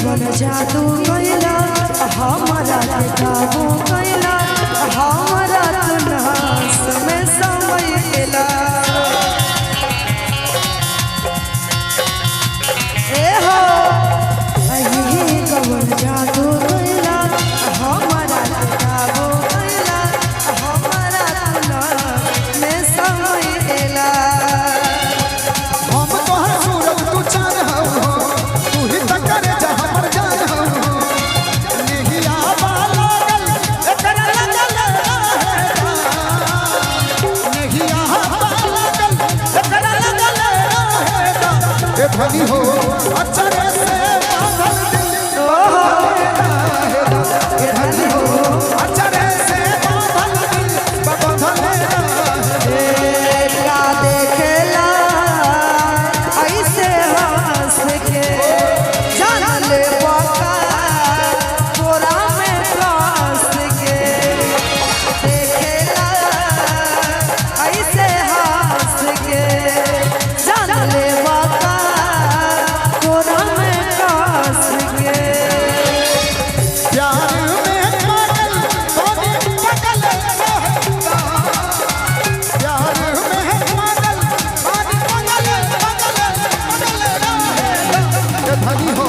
कवन जादू कैला हमारा के काबू कैला हमारा तू नास में समैला। ए हो अही कवन जादू कैला हमारा के काबू कैला हमारा तू नास में समैला। हम तोहर सूरत तू चान हऊ हो, तू ही त करे जा हमर जान हऊ हो। नेहिया बा लागल, एकरा लगल रहेदा। नेहिया बा लागल, एकरा लगल रहेदा। ए धनी हो अचरे से बांधल दिल बांधल रहेदा। ए धनी हो अचरे से बांधल दिल बांधल रहेदा। का देखेला ऐसे हंस के जान ले पका तोरा में फंस के। देखेला ऐसे हंस के जान ले पका तोरा में फंस के। प्यार में पागल सोने पगल रहता। प्यार में पागल सोने पगल पगल पगल रहता। ए धनी हो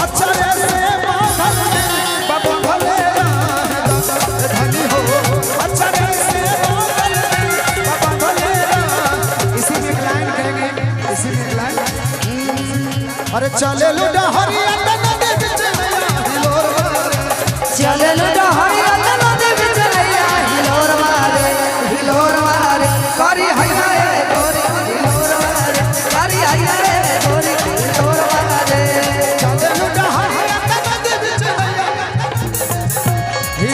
अचरे से बांधल दिल बांधल रहता। ए धनी हो अचरे से बांधल दिल बांधल रहता। इसी में एक लाइन कहेंगे, इसी में एक लाइन। अरे चले लो डहरिया नदी बिच नैया हिलोर मारे। चलल डहरिया नदी बिच नैया हिलोर मारे, हिलोर मारे करी हैया रे गोरी हिलोर मारे, करी हैया रे गोरी हिलोर मारे। चले लो डहरिया नदी बिच नैया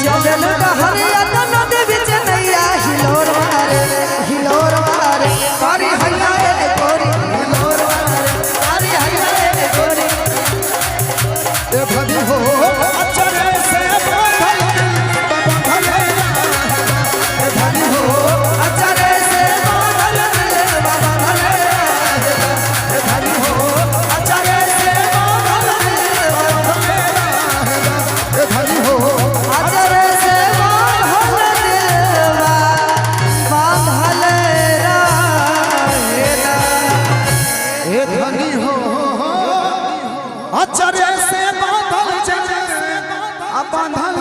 चलल डहरिया नदी बिच नैया हिलोर मारे, हिलोर मारे करी हैया रे गोरी हिलोर मारे, करी हैया रे गोरी। ए धनी हो अचरे से बांधल दिल बांधल रहता। ए धनी हो अचरे से बांधल दिल बांधल रहता। ए धनी हो अचरे से बांधल दिल बांधल रहता। ए धनी हो अचरे से बांधल दिलवा बांधल रहेला। ए धनी हो अचरे से बांधल जन आ बांधल।